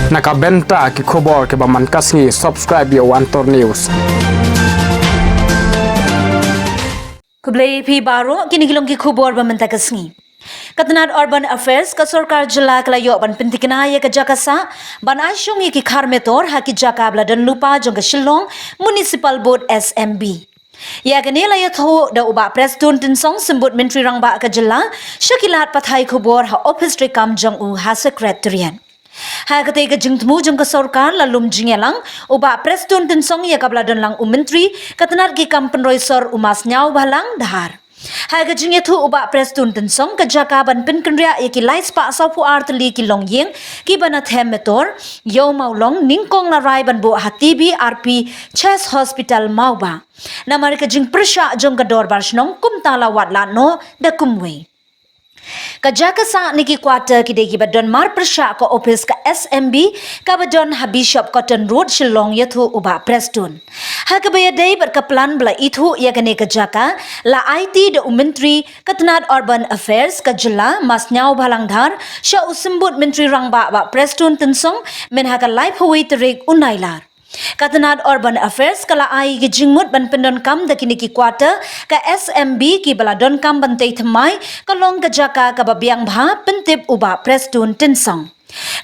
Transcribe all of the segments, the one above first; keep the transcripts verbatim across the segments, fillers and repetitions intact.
Na ka bynta ki khubor kiba man ka sngi, subscribe ïa u Antor News. Khublei phi baroh, kine ki long ki khubor ba mynta ka sngi. Ka tnad Urban Affairs ka sorkar jylla ka la ïoh ban pynthikna ïa ka jaka sah ban ai shong ïa ki khar metor ha ki jaka ba la don lypa jong ka Shillong Municipal Board, S M B. Ïa kane la ïathuh da u Bah Prestone Tynsong, Symbud Myntri Rangbah ka jylla, sha ki lad pathai khubor ha ophis treikam jong u ha Secretariat. Ha katei ka jingthmu jong ka sorkar la lum jingïalang u Bah Prestone Tynsong ïa kaba la don lang u Myntri ka tnad ki kam pynroi sor u Masniawbhalang Dhar. Ha ka jingïathuh u Bah Prestone Tynsong, ka jaka ban pynkynriah ïa ki lai spah sawphew ar tylli ki longïing kiba na them metor Ïew Mawlong nyngkong la rai ban buh ha T B R P Chest Hospital Mawbah. Namar ka jingpyrshah jong ka dorbar shnong kumta la wad lad noh da kumwei. Ka jaka sah ne ki quarter ki dei kiba don marpyrshah ka ophis ka S M B kaba don ha Bishop Cotton Road, Shillong, ïathuh u Bah Prestone. Ha kaba ïadei bad ka plan ba la ithuh ïa kane ka jaka, la aiti da u Myntri ka tnad Urban Affairs ka jylla, Masniawbhalang Dhar, sha u Symbud Myntri Rangbah Bah Prestone Tynsong, mynha ka laiphew wei tarik u Nailar. Ka tnad Urban Affairs ka la ai ki jingmut ban pyndonkam da kine ki quarter ka S M B, kiba la donkam ban tei thymmai, ka long ka jaka kaba biang bha, pyntip u Bah Prestone Tynsong.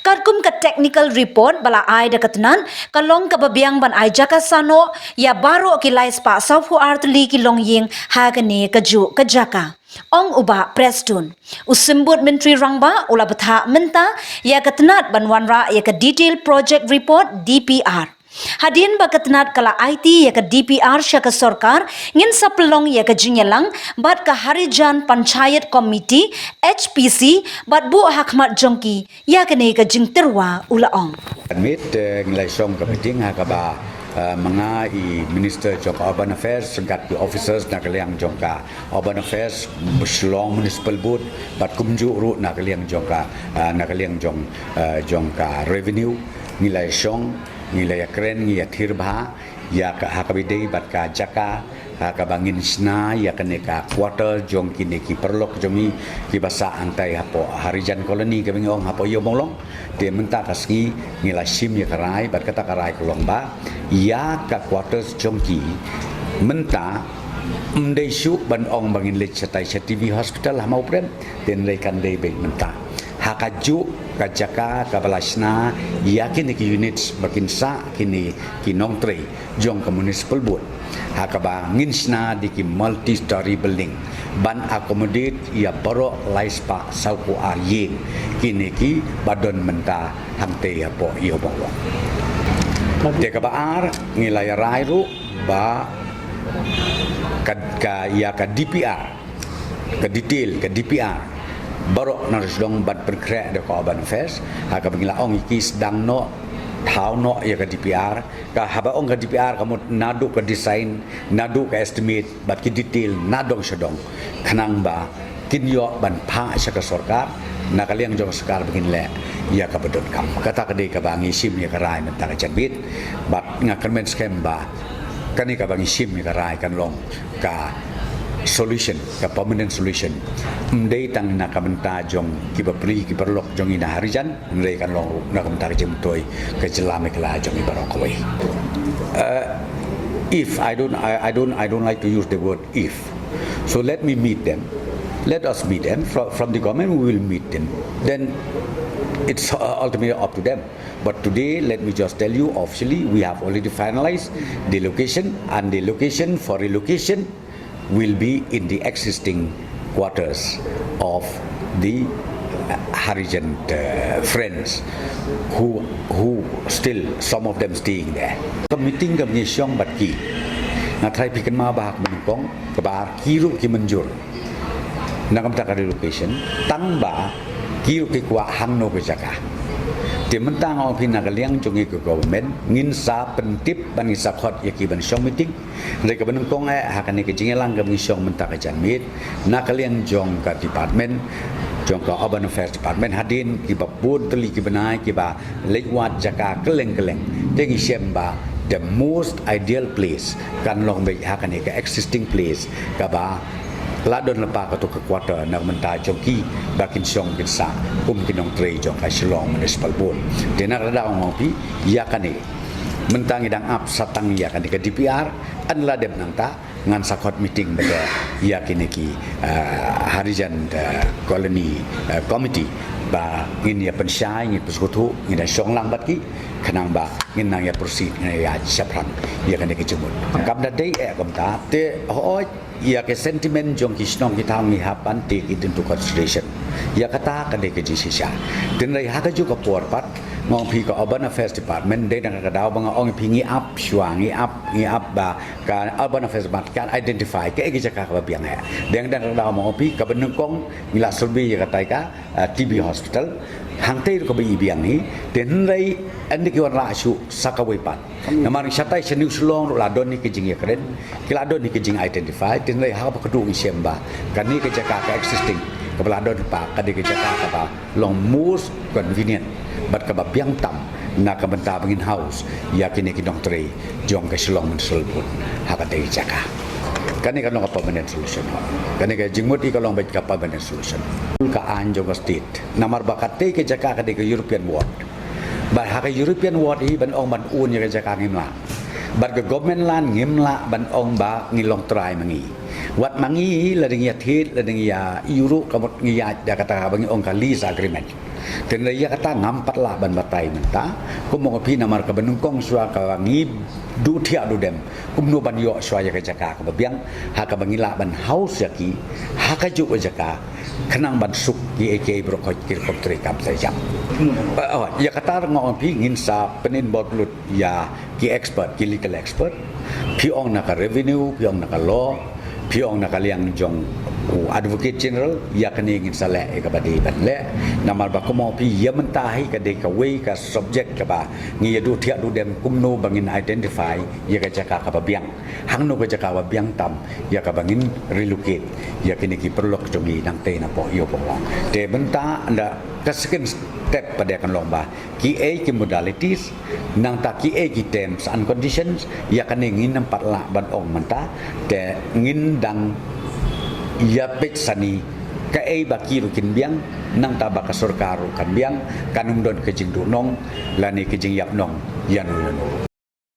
Katkum ka technical report ba la ai da ka tnad, ka long kaba biang ban ai jaka sah noh ïa baroh ki lai spah sawphew ar tylli ki longïing ha kane kajuh ka jaka, ong u Bah Prestone. U Symbud Myntri Rangbah u la bthah mynta ïa ka tnad ban wanrah ïa ka Detail Project Report, D P R. Hadien ba ka tnad ka la aiti ïa ka D P R sha ka sorkar, ngin sa pynlong ïa ka jingïalang bad ka Harijan Panchayat Committee, H P C, bad buh ha khmat jong ki ïa kane ka jingtyrwa, u la ong. Mynmiet, eh, ngi la shong ka meeting ha kaba, eh, ma nga i Minister jong ka Urban Affairs ryngkat ki officers na ka liang jong ka Urban Affairs, Shillong Municipal Board, bad kumjuh ruh na ka liang jong ka, eh, na ka liang jong, eh, jong ka Revenue. Ngi la shong, ngi la ïakren, ngi ïathir bha ïa ka, ha kaba ïadei bad ka jaka ha kaba ngin shna ïa kane ka quarter jong kine ki paralok jong ngi kiba sah hangtai hapoh Harijan Colony kaba ngi ong hapoh Ïew Mawlong. Te mynta ka sngi ngi la shim ïa ka rai bad kata ka rai ka long ba ïa ka quarters jong ki mynta ym dei shuh ban ong ba ngin leit shatai sha T B Hospital ha Mawprem, te hynrei kan dei beit mynta. Ha kajuh ka jaka kaba la shna ïa kine ki units ba kin sah kine ki nongtrei jong ka Municipal Board, ha kaba ngin shna da ki multi-story building ban accommodate ïa baroh lai spah sawphew ar ïing kine kiba don mynta hangtei hapoh Ïew Mawlong. Te kaba ar, ngi la ïa rai ruh ba ka, ka, ïa ka D P R, ka detail, ka D P R, baroh na sdang ban pynkhreh da ka Urban Affairs, ha kaba ngi la ong ïa ki sdang noh, thaw noh ïa ka D P R, ka haba ong ka D P R ka mut naduh ka design, naduh ka estimate, bad ki detail nadong shadong, khnang ba kin ïoh ban phah sha ka sorkar, na ka liang jong ka sorkar ba kin leh ïa kaba donkam. Kata ka dei kaba ngi shim ïa ka rai mynta ka janmiet, bad nga kyrmen skhem ba kane kaba ngi shim ïa ka rai kan long ka solution, ka permanent solution. Ym dei tang na ka bynta jong kiba pli ki paralok jong ngi na Harijan, hynrei kan long ruh na ka bynta ka jingmyntoi ka jylla Meghalaya jong ngi baroh kawei. Uh, if I don't, I, I don't, I don't like to use the word if. So let me meet them. Let us meet them. From, from the government, we will meet them. Then it's, uh, ultimately up to them. But today, let me just tell you, officially, we have already finalized the location, and the location for relocation will be in the existing quarters of the, uh, Harijan, uh, friends who, who still, some of them staying there. Ka meeting kaba ngi shong bad ki, nga tharai phi kynmaw ba ha kaba nyngkong, kaba ar, ki ruh ki mynjur na ka bynta ka relocation, tang ba ki ruh ki kwah hangno ka jaka. Te mynta nga ong phi na ka liang jong ngi ka government, ngin sa pyntip bad ngin sa khot ïa ki ban shong meeting. Hynrei kaba nyngkong eh, ha kane ka jingïalang kaba ngi shong mynta ka janmiet, na ka liang jong ka department, jong ka Urban Affairs Department, hadien kiba bun tylli ki bnai kiba leit wad jaka kylleng kylleng, te ngi shem ba the most ideal place kan long beit ha kane ka existing place kaba Ka la don lypa kato ka quarter na ka bynta jong ki ba kin shong kin sah kum ki nongtrei jong ka Shillong Municipal Board. Te na kata ka daw nga ong ïa phi, ïa kane mynta ngi dang ap sa tang ïa kane ka D P R, ynda la dep nangta ngan sa khot meeting bad ïa kine ki, ah, Harijan, ah, Colony, ah, Committee ba ngin ïa pynshai, ngin pynsngewthuh, ngin ïa shong lang bad ki khnang ba ngin nang ïa proceed, ngin ïa shaphrang ïa kane ka jingmut. Kam da dei eh kumta te hooid ïa ka sentiment jong ki shnong ki thaw ngi hap ban take it into consideration. Ïa kata ka dei ka jingshisha. Hynrei ha kajuh ka por pat nga ong phi ka Urban Affairs Department dei na kata ka daw ba nga ong ïa phi ngi ap shuwa, ngi ap, ngi ap ba ka Urban Affairs Department kan identify kaei ka jaka kaba biang eh. Dei na kata ka daw ma ong phi kaba nyngkong ngi la survey ïa kata ka, ah, T B hospital. Hangtei ruh kaba i biang hi. Te hynrei ynda ki wanrah shuh sa kawei pat. Namar shatai sha New Shillong ruh la don hi ka jingïakren, ki la don hi ka jing identify, te hynrei ha kaba kyrduh ngi shem ba kane ka jaka ka existing kaba la don hi pat ka dei ka jaka kaba long most convenient bad kaba biang tam na ka bynta ba ngin house ïa kine ki nongtrei jong ka Shillong Municipal Board ha katei ka jaka. Kane ka long ka permanent solution. Kane ka jingmut i ka long beit ka permanent solution. Ka aiñ jong ka state. Namar ba katei ka jaka ka dei ka European ward. Bad ha ka European ward hi ban ong ban un ïa ka jaka ngim lah. Bad ka government land ngim lah ban ong ba ngi long trai ma ngi. Wat ma ngi lada ngi ïa thied lada ngi ïa ïuh ruh ka mut ngi ïa da kata ba ngi ong ka lease agreement. Te hynrei ïa kata ngam pat lah ban batai mynta. Kum ong phi namar kaba nyngkong shuwa kaba ngi duh thiah duh dem kumno ban ïoh shuwa ïa ka jaka kaba biang ha kaba ngi lah ban house ïa ki ha kajuh ka jaka khnang ban suk kiei kiei baroh khoit ki rukom treikam treijam. Eh, oh, ïa kata nga ong phi ngin sa pyninvolve lut ïa ki expert, ki legal expert. Phi ong na ka revenue, phi ong na ka law, phi ong na ka liang jong u Advocate General, ïa kane ngin sa leh ïa kaba dei ban leh. Namar ba kum ong phi ïa mynta hi ka dei kawei ka subject kaba ngi ïa duh thiah duh dem kumno ba ngin identify ïa ka jaka kaba biang. Hangno ka jaka ba biang tam ïa kaba ngin relocate ïa kine ki paralok jong ngi nangtei napoh Ïew Pynlong. Te mynta ynda ka second step pat kan long ba kiei ki modalities nangta kiei ki terms and conditions ïa kane ngin ym pat lah ban ong mynta te ngin dang ïa peit sani kaei ba ki ruh kin biang nangta ba ka sorkar ruh kan biang kan ym don ka jingduhnong lane ka jingïap nong ïa no ïa no.